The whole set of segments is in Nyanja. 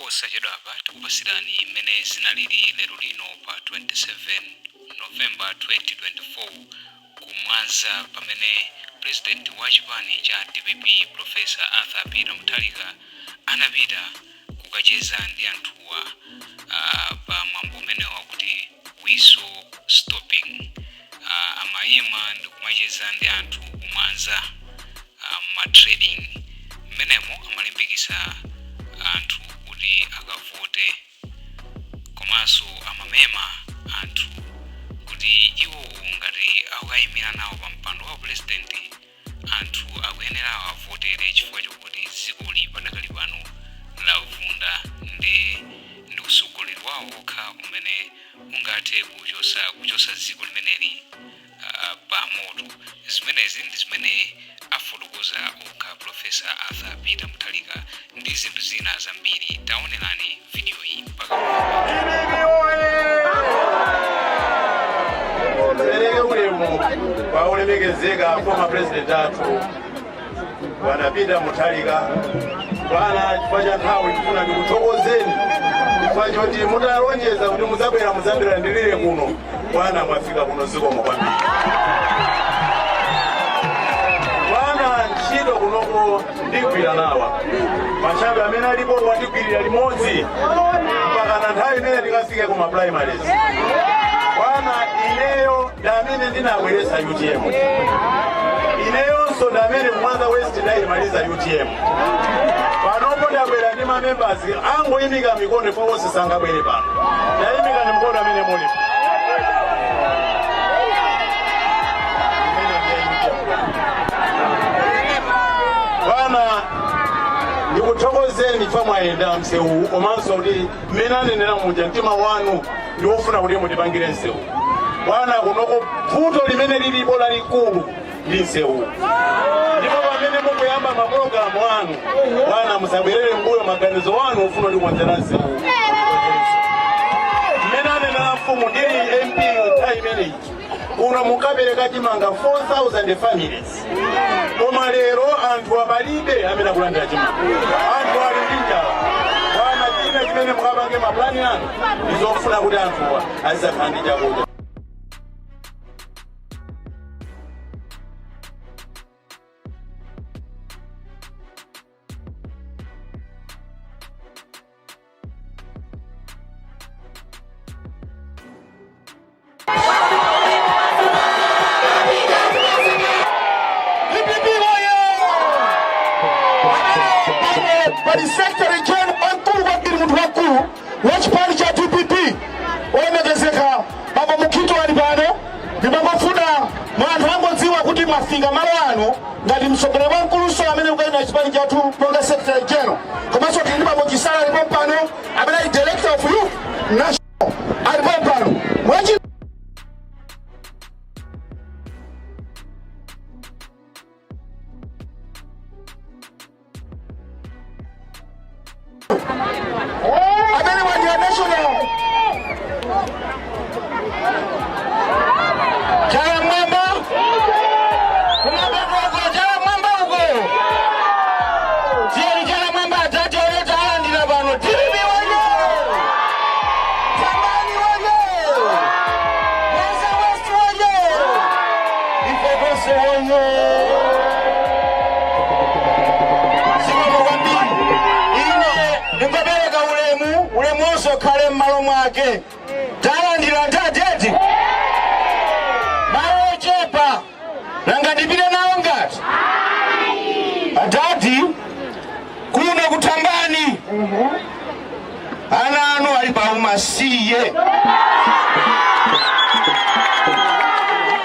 Posachedwapa tikupasirani mmene zinalili lero lino pa 27 November 2024 ku Mwanza pamene President wa chipani cha dpp Professor Arthur Peter Mutharika anapita kukacheza ndi anthuwa pa mwambo umenewu wakuti Whistle Stopping. Amayima ndikumacheza ndi anthu ku Mwanza ma trading mmenemo amalimbikisa anthu kuti akavote komanso amamema anthu kuti iwowo ngati akukayimira nawo pa mpando wa president anthu akuyenera awavotere chifukwa chokuti dzikoli padakali pano lavunda nde ndi utsogoleri wawo okha umene ungathe kuchosa dziko limeneli pa moto. Zimenezi ndi zimene afotokoza okha Professor Arthur Peter Mutharika ndi zinthu zina zambiri. Taonerani video iyi mpaka Pereke ulemu kwa olemekezeka former president athu Bwana Peter Mutharika. Bwana, chifukwa cha nthawi ndifuna ndikuthokozeni chifukwa choti mutalonjeza kuti mudzabwera mudzatilandire kuno, bwana mwafika kuno, zikomo kwambiri. Bwana, ntchito kunoko ndigwira nawa machabe amene alipo watigwirira limodzi mpaka na nthawi imene tikafike ku ma primaries. Bwana, ineyo ndi amene ndinabweretsa UTM, ineyonso ndi amene Mwanza West ndayimaliza UTM. Panopo ndabwera ndi ma members, angoyimika mikono ifo onse sangabwere pano. Tayimikani mkono amene muli. Imene ndiye UTM. Bwana, ndikuthokozeni chifukwa mwayenda msewu, komanso kuti mmene anenera muja, mtima wanu ndi wofuna kuti mutipangire msewu. Bwana, kunoko vuto limene lilipo lalikulu ndi msewu, ndipo pamene mukuyamba mapulogalamu anu, bwana, musabwerere mbuyo maganizo anu ofuna kutikonzera msewu. Mmene anenera mfumu, ndili MP nthawi imeneyi, kuno munkapereka chimanga 4000 families, koma lero anthu apalibe amene akulandira chimanga, anthu ali ndi njala. Bwana, china chimene mukapange maplani anu ndizofuna kuti anthuwa azizakhala ndi chakudya. DPP woye! Pali secretary general wamkulu kwambiri, munthu wamkulu wa chipani cha DPP, olemekezeka bambo Mukhito ali pano. Ndimangofuna anthu angodziwa kuti mwafika malo ano ngati mtsogoleri wamkuluso amene ukayimira chipani chathu monga secretary general, komanso tili ndi bambo Chisala alipo pano amene ali director of youth national alipo pano mwachi. Amene wandi national chala mwamba kumwamba koko, chala mwamba uko, tiyeni chala mwamba. Atati oleta alandira pano. DPP woye! Thambani woye! Mwanza West woye! Ife tonse woye! Zikomo kwambiri. Ine ndingopereka ulemu, ulemu wonse ukhale m'malo mwake. Talandira ntateti malo ochepa, nanga ndipite nawo ngati adadi kuno kuthambani ana anu ali pa umasiye.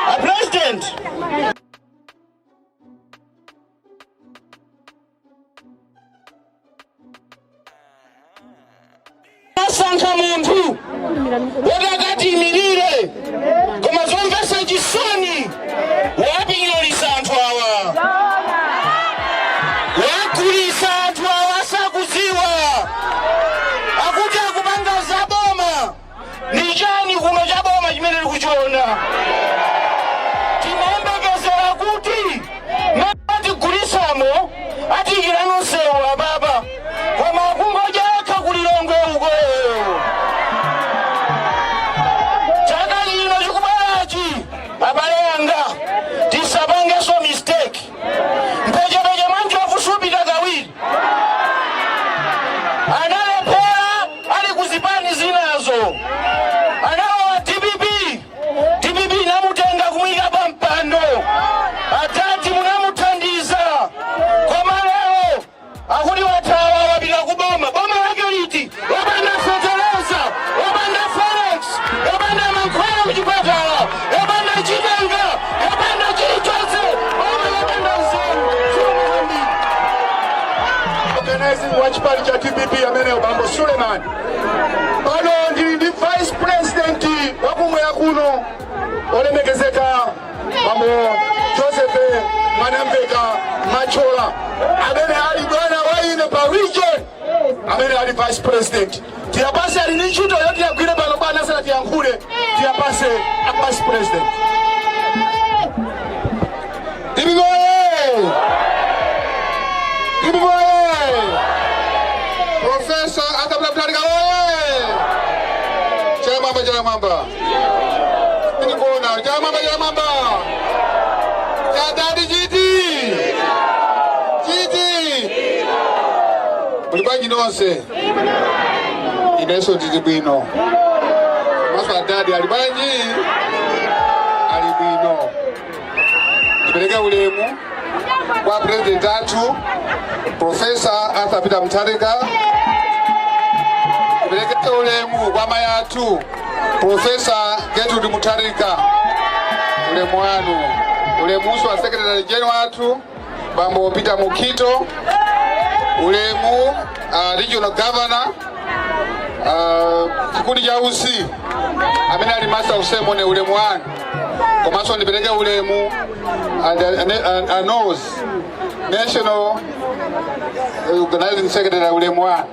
A president asankha munthu woti akatiyimirire, koma zomvetsa chisoni, wapinyolisa anthu awa, wagulisa anthu awa asakudziwa. Akuti akupanga zaboma. Ndi chani kuno cha boma chimene tikuchiona? Timayembekezera kuti atigulitsamo atiyikirano msewu apapa, koma akungodya yekha ku Lilongwe. Analephera ali kuzipani zinazo, analowa DPP, DPP inamutenga kumuyika pa mpando. Atati munamuthandiza, koma lero akuti wathawa, wapita ku boma. Boma lake liti lopanda fetereza, lopanda forex, lopanda mankhwala kuchipatala, lopanda chimanga, lopanda chilichonse, boma lopanda nzeru? Zikomo kwambiri. Organizing wa chipani cha DPP amene bambo Suleiman. Pano ndili ndi vice president wakumwera kuno, olemekezeka bambo Joseph Mwanamveka Machola, amene ali bwana wa ine pa region, amene ali vice president. Tiyapase, ali ndi ntchito yoti yagwire pano. Bwana, sena tiyankhule, tiyapase a vice president. DPP oye! DPP oye! Professor Arthur Mutharika oye! Chamwamba, chamwamba. Ndikuona chamwamba, chamwamba. Chadadi chiti. Chiti. Muli bwanji nonse? Inenso ndili bwino. Maso adadi ali bwanji? Ali bwino. Ndipereke ulemu kwa president athu, Professor Arthur Peter Mutharika. Ndipereke ulemu kwa mayi athu, Professor Gertrude Mutharika. Ulemu wanu. Ulemuso wa secretary general athu, bambo Peter Mukhito. Ulemu regional governor, chikundi cha usi amene ali master of ceremony, ulemu wanu. Komanso ndipereke ulemu and anos national organizing secretary, ulemu wanu.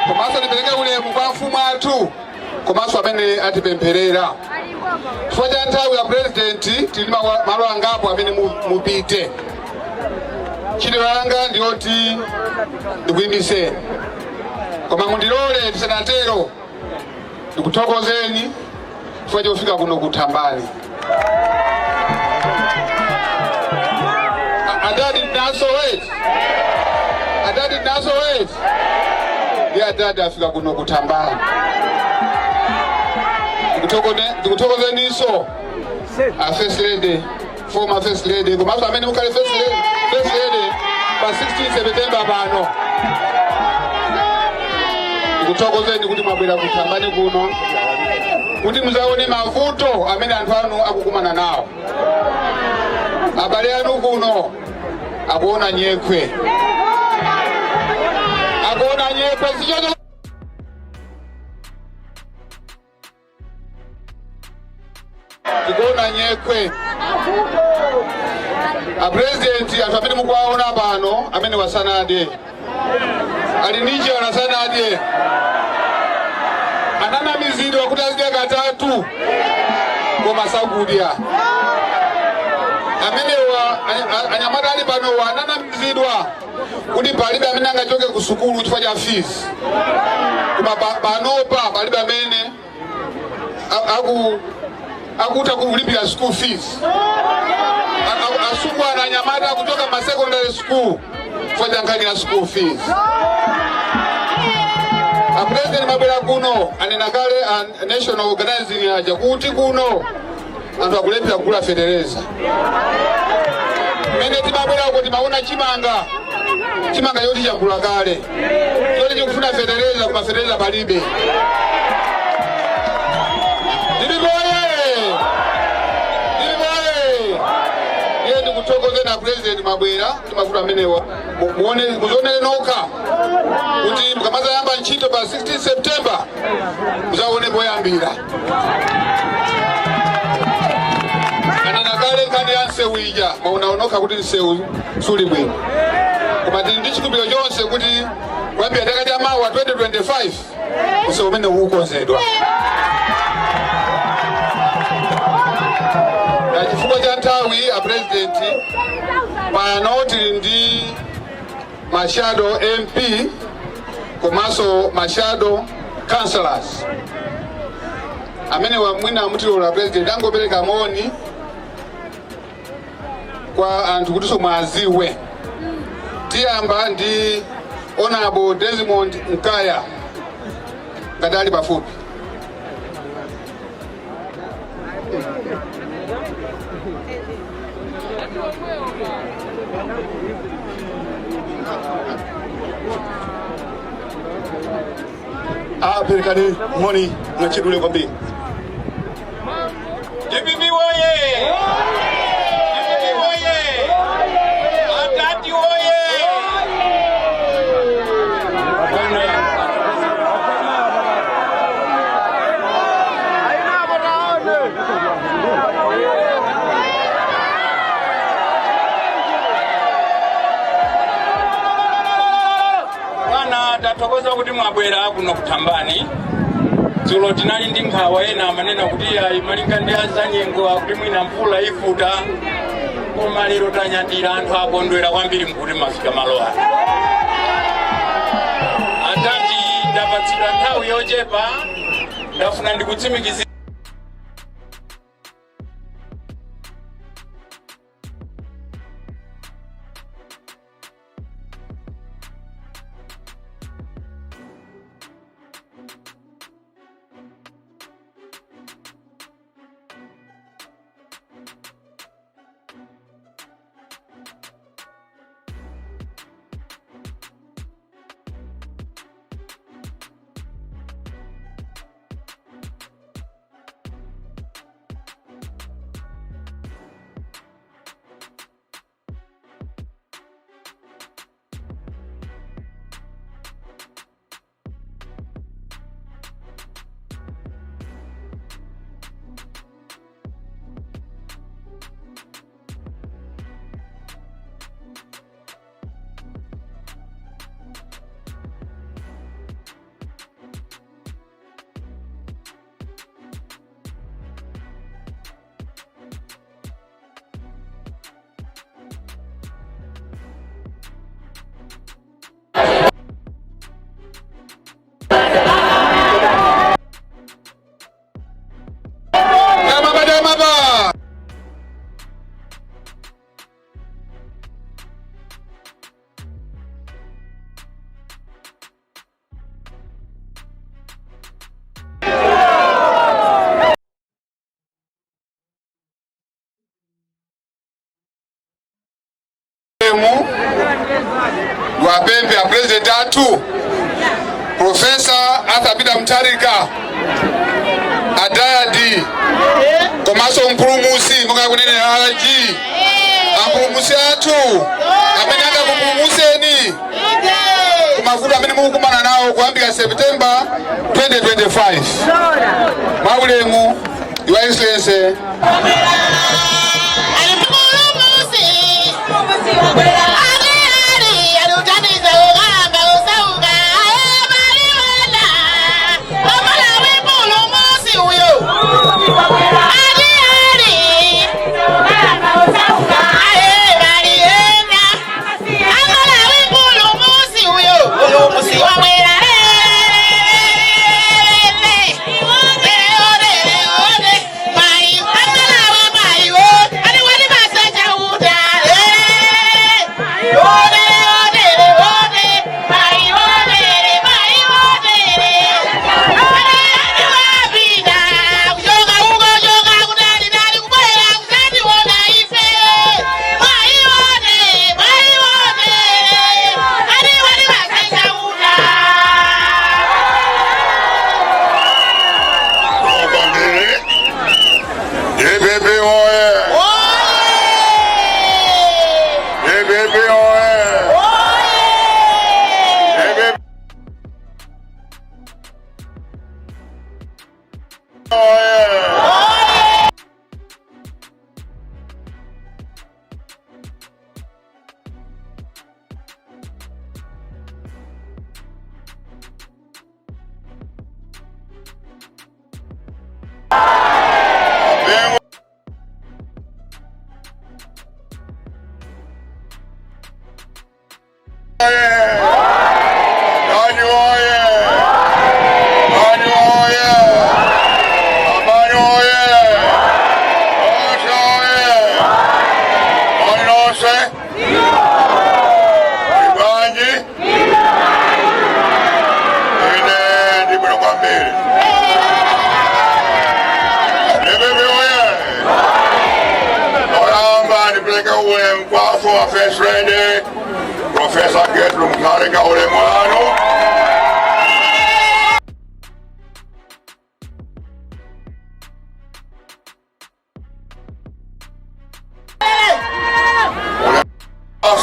Komanso ndipereke ulemu kwa mfumu athu komanso amene atipempherera. Chifukwa cha nthawi ya president, tili malo angapo amene mupite. Ntchito yanga ndiyoti ndikuyimbiseni, koma mundilole tisanatero ndikuthokozeni chifukwa chofika kuno kuthambani. Adadi naso wait, adadi naso wait, ndi adadi afika kuno kuthambani. Ndikuthokozeninso a first lady, former first lady, komanso amene mukhale first lady pa 16 September pano. Ndikuthokozeni kuti mwabwera kuthambani kuno kuti muzaone mavuto amene anthu anu akukumana nawo. Abale anu kuno akuona nyekhwe, akuona nyekhwe sichocho. Tikuona nyekhwe. Apresidenti, anthu amene mukuwaona pano amene wasanadye, ali ndi njala, sanadye, ananamizidwa kuti azidya katatu koma sakudya. Amenewa anyamata ali panowa ananamizidwa kuti palibe amene angachoke ku sukulu chifukwa cha fees, koma panopa palibe amene akutha kulipira school fees. Asungwana, anyamata akuchoka ma secondary school chifukwa cha nkhani ya school fees. Apresident mabwera kuno, anena kale a national organizing aja kuti kuno anthu akulephera kugula fetereza. Mmene timabwera uko timaona chimanga, chimanga choti chakula kale, choti chikufuna fetereza, koma fetereza palibe. DPP oye! DPP oye! Iye ndikuthokoze na president, mwabwera kuti mavuto amenewa muone, muzionere nokha kuti mukamazayamba ntchito pa 16 September muzaone poyambira. Anena kale nkhani ya msewu ija, mwaona nokha kuti msewu suli bwino, koma tili ndi chikhulupiriro chonse kuti kuyambira chaka cha mawa 2025 msewu umene ukukonzedwa. Na chifukwa cha nthawi, a president, pano tili ndi ma shadow MP komanso ma shadow councillors amene wamwina mutilola, president, angopereka moni kwa anthu kutinso mwaziwe. Tiyamba ndi Honorable Desmond Mkaya ngati ali pafupi. Aperekani moni mwachidule kwambiri. DPP woye! DPP woye! Atati woye! Bwana. Bwana, tathokoza kuti mwabwera kuno kuthambani. Dzulo tinali ndi nkhawa, ena amanena kuti ayi, malinga ndi azanyengo akuti mwina mvula ivuta, koma lero tanyadira, anthu akondwera kwambiri mkuti mafika malo ano. Atati, ndapatsidwa nthawi yochepa, ndafuna ndikutsimikizira Damaba, damaba. Mu wapempe a president athu Professor Arthur Peter Mutharika, adadi komanso mpulumusi, monga kunenera RG, ampulumusi athu amene angakupulumuseni kumavuto amene mukukumana nawo kuyambira September 2025. Mwaulemu, Your Excellency. DPP oye! DPP oye! DPP oye! Bingu oye! Nani oye! Nani oye! Amani oye! kwambiri. DPP oye! Oyamba ndipeleke ulemu kwa former First Lady Professor Gertrude Mutharika, ulemu wanu.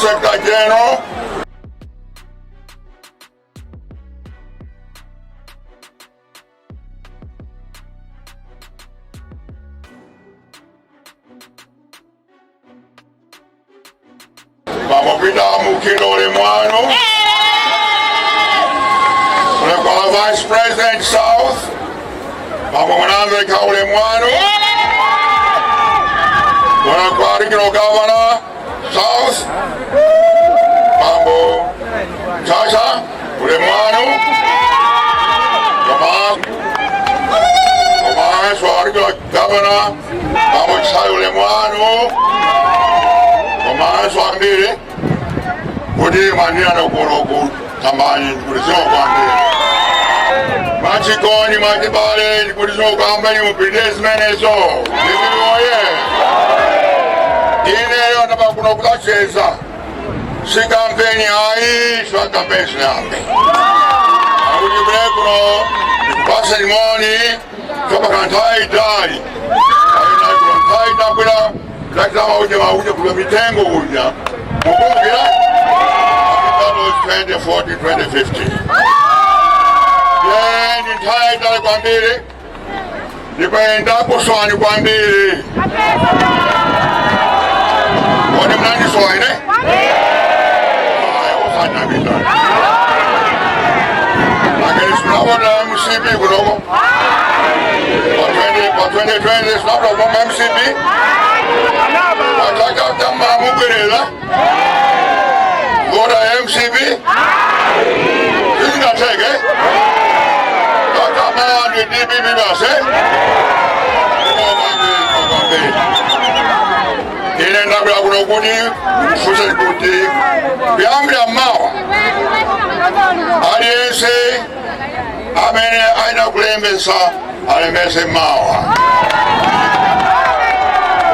Secretary General Bambo Peter Mukhito, ulemu wanu. Ulemu kwa Vice President South Bambo Mwanamvekha, ulemu wanu. Ulemu kwa Regional Governor South Bambo Chacha, ulemu wanu. Komanso Regional Governor Bambo Chisale, ulemu wanu. Komanso ambiri kuti mwandiyana kuno kutambani, kuti zikomo kwambiri. Mwachikondi, mwachibale, kuti zikomo kwambiri. Mupite zimenezo. DPP oye! Ineyo ndaba kuno kukacheza, si kampeni ayi, swa kampeni sinambe akuti kule kuno ndikupasa limoni chopaka nthawi itali kuno, nthawi itakwira lakitama uje mauje kulwa mitengo kuja mukumbukira, that was 2014, 2015. Ye ni nthawi itali kwambiri, ndikwenda kuswani kwambiri. Kodi mnandisowa ine? Aya, usanamisa lakini sinabona MCP kunoko pa 2020, sinabona koma MCP watakatama mubwerera vota MCP izingatheke tatamani DPP base kwambiri. Ine ndabwera kuno kuti ndikufunse kuti kuyambira mawa aliyense amene aina kulembesa alembese mawa.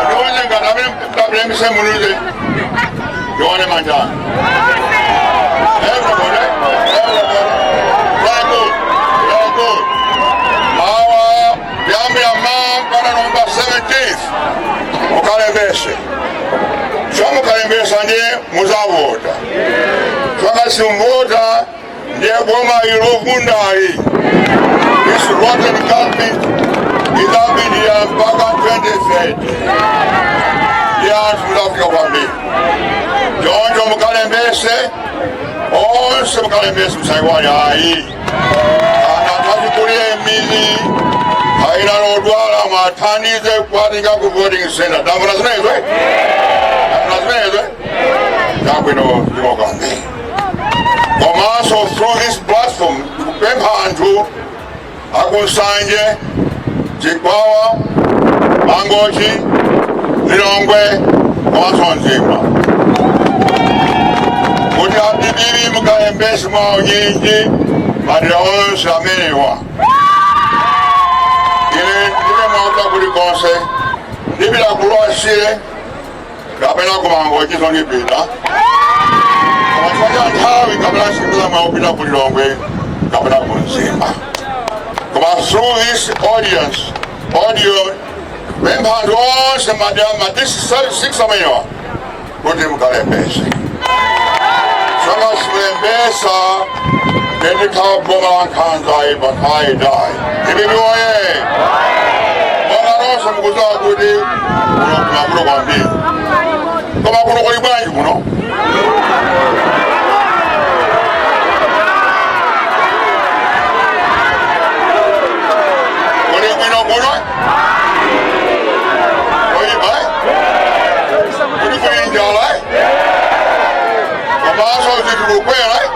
Undiuze ngati amene mtapilembese, munuze ndione manjani. Everybody, everybody. Very good, very good. Mawa, kuyambira mawa mpaka November 17th mukalembese. Chomukalembesa ndiye muzavota. Chakasimbota ndiye boma ilovundayi. This rotten government izapindira mpaka 2030. Ndiye anthu muzafika kwambiri. Choncho mukalembese onse, mukalembese, musaiwale ayi. Kana tachikulire mizi aina lodwala, mwathandize kuwatenga ku voting center. Tamvana zimenezo, eh? Tamvana zimenezo, eh? Chabwino, ndimokambe. Komanso through this platform kupempha anthu akuNsanje, Chikwawa, Mangochi, Lilongwe komanso Mzimba kuti a DPP mukalembese mwawo nyinji madera onse amenewa. Ine ndilibe mwauta kulikonse, ndipita kulwasire kapena kuMangochi zondipita, koma chifukwa cha nthawi kapena sipita mwaupita ku Lilongwe kapena ku Mzimba. Koma through this audience audio pempha anthu onse madera ma district 6 amenewa kuti mukalembese. Saka simulembesa ndikhala boma la nkhanza ipa nthawi itayi. DPP oye! Boma lonse mukudziwa kuti kuno kumavuto kwambiri, koma kuno kuli bwanji kuno? Kuli bwino kuno? Oyipa, eh? Kuli kuli njala, eh? Komanso zinthu kukwera, eh?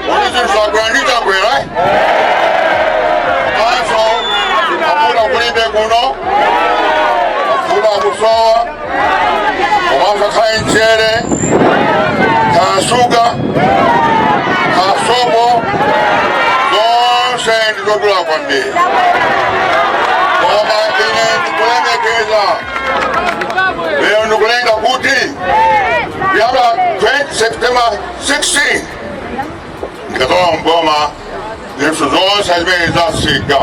Kuti zinthu zakwera ndi chakwera, eh? Komanso mafuta kulibe kuno, mafuta kusowa. Komanso khali mchere, kasuga, kasopo, zonse. Zonse ndizodula kwambiri, koma ine ndikulemekeza lero, ndikulenga kuti kuyamba 20 September 16 ndikatola mboma, zinthu zonse zimene zasika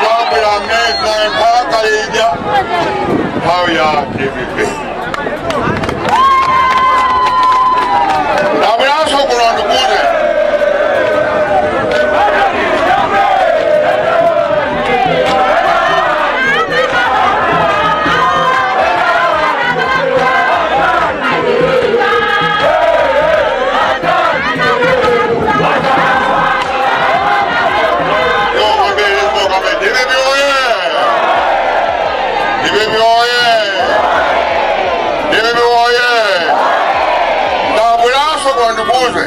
zabwera meza mpaka ija nthawi ya DPP. Ndabweranso kuno ndikuti DPP oye! DPP oye! DPP oye! Ndabweranso kuno ndikuze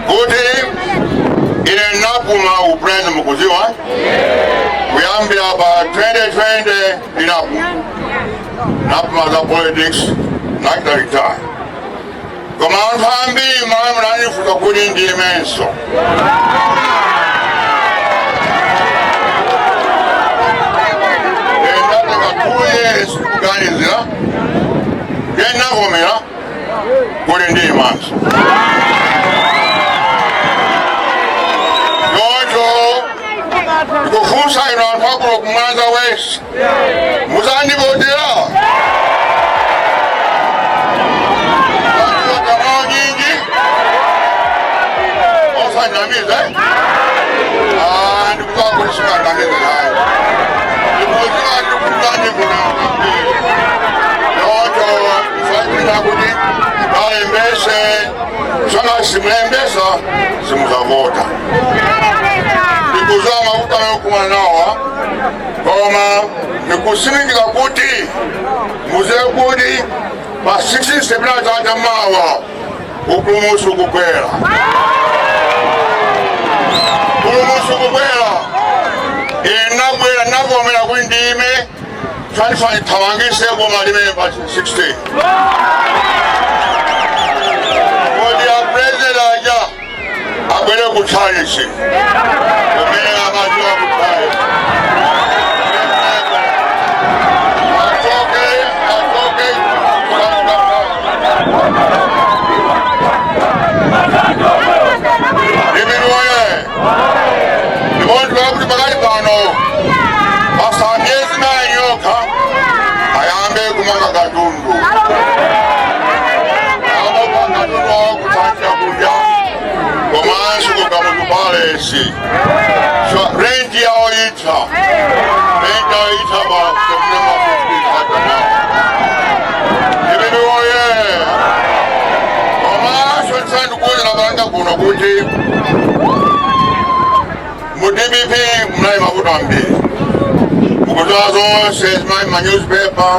kuti ine napuma upresident, mukuziwa, kuyambira pa 2020 ndinapuma, napuma za politics, nachita retire. Koma anthu ambiri malawi munandifunsa kuti ndiyimenso. Ndatenga 2 years kuganizira, ndinavomera kuti ndiyimanso. Choncho ndikufunsa ino anthu akuno kumwanza West, muzandivotera kamao nyingi osanyamiza? Ndikuva kuti simangamize hayi, ndikuziva ndikuzandivuna. Choncho mfakira kuti kalembese sanga simulembesa simuzavota. Ndikuziwa mavuto ayokumana nawa, koma ndikusimikira kuti muziwe kuti pa 16 September chaka mawa upulumusi kukwera, upulumusi kukwera. Ine nabwera, navomera kuti ndime fanifani thamangise koma limene pa 16 kuti a president aja abwere ku Charles kumene amadziwa ku Charles. Achoke, achoke. DPP oye! Ndimoti kuti pakali pano pasala miyezi 9 yokha ayambe kumanga katundu, ayambe katundu wawo kutsanjira kudya komanso ku Kamuzu Palace. So rent yawo itha, rent yawo itha pa September 15 chaka. DPP oye! Komanso ndisandikuwuza napanga kuno kuti mu DPP mnali mavuto ambiri, mukuzola zonse zimali ma newspaper,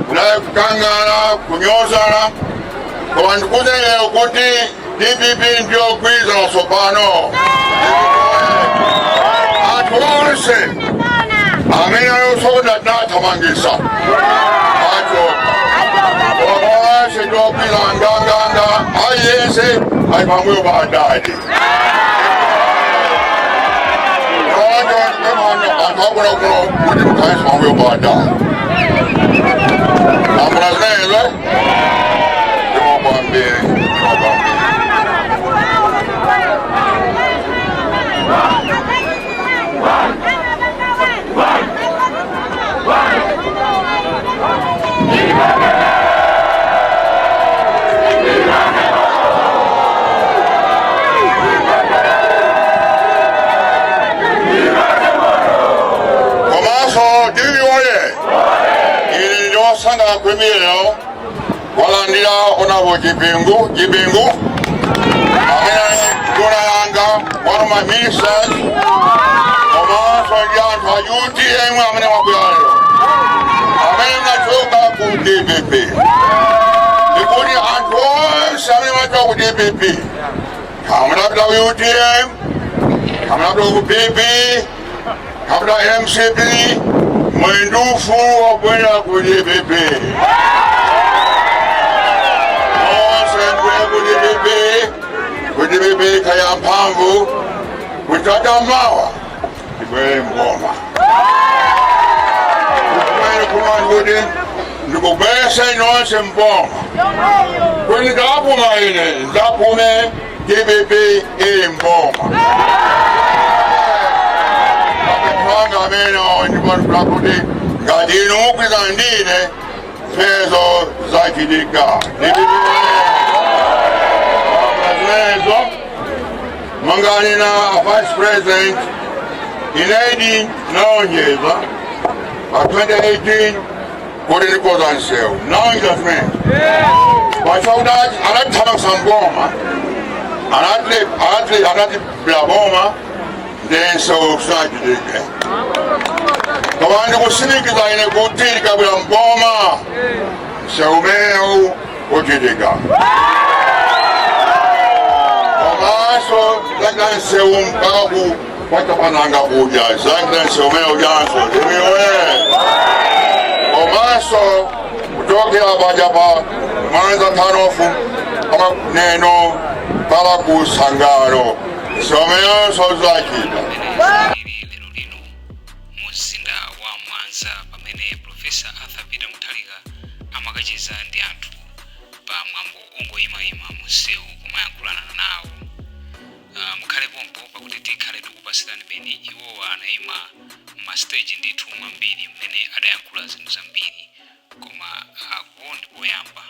munali kukangana, kunyozana, koma ndikuuza lero kuti DPP ndiyo gwirizana tsopano. Anthu onse amene alosonda tinathamangisa, achoka, koma onse ndiogwirizana nganganga, aliyense ali pambuyo pa adadi. Anthu akuno kuno kuti mukhalenso pambuyo pa adadi ambula zimenezo. Ndimokwambiri, ndimokwambiri. Komanso DPP oye! Ili ndiosangalala kwambiri walandira Honorable Chipingu. Chipingu amene nduna yanga, one of my ministers, komanso ndi anthu a UTM amene wabwera lero amene mnachoka ku DPP. Ndikuti anthu onse amene mwachoka ku DPP, kamunapita ku UTM, kamunapita ku PP, kamunapita MCP, muli ndi ufulu wobwera ku DPP. Onse mbwere ku DPP. Ikhale yamphamvu kuti chaka mawa tibwere mboma. Kumene kumani kuti ndikubwese nonse mboma, kuti ndikapuma ine ndikapume DPP ili mboma. Mapemphero amene ndipo ndikula kuti ngati inu mugwirizana ndine, zimenezo zachitika. DPP zimenezo manganena a vice president, inedi naonjeza pa 2018 kuti ndikoza nsewu, naonjeza zimene pachakuti anathamangisa mboma, anati bila boma ndi nsewu kusachitike. Koma ndikusimikiza ine kuti likabwera mboma, nsewu umenewu uchitika, komanso zakita nsewu mpaka ku kwachapananga kudya, zakita nsewu umene ujanso iwiwe, komanso kuchokera paja pa Mwanza turn-off amaneno pala ku Sangalo, nsewu umenenso zachita. Mmene zinalili lero lino mu mzinda wa Mwanza pamene Professor Arthur Peter Mutharika amakacheza ndi anthu pa mwambo ongoyimayima mu msewu kumayankhulana nawo. Mukhale pompo pakuti tikhale tikupasirani beni. Iwowa anayima ma stage ndithu mwambiri mmene adayankhula zinthu zambiri, koma akuwo ndi poyamba.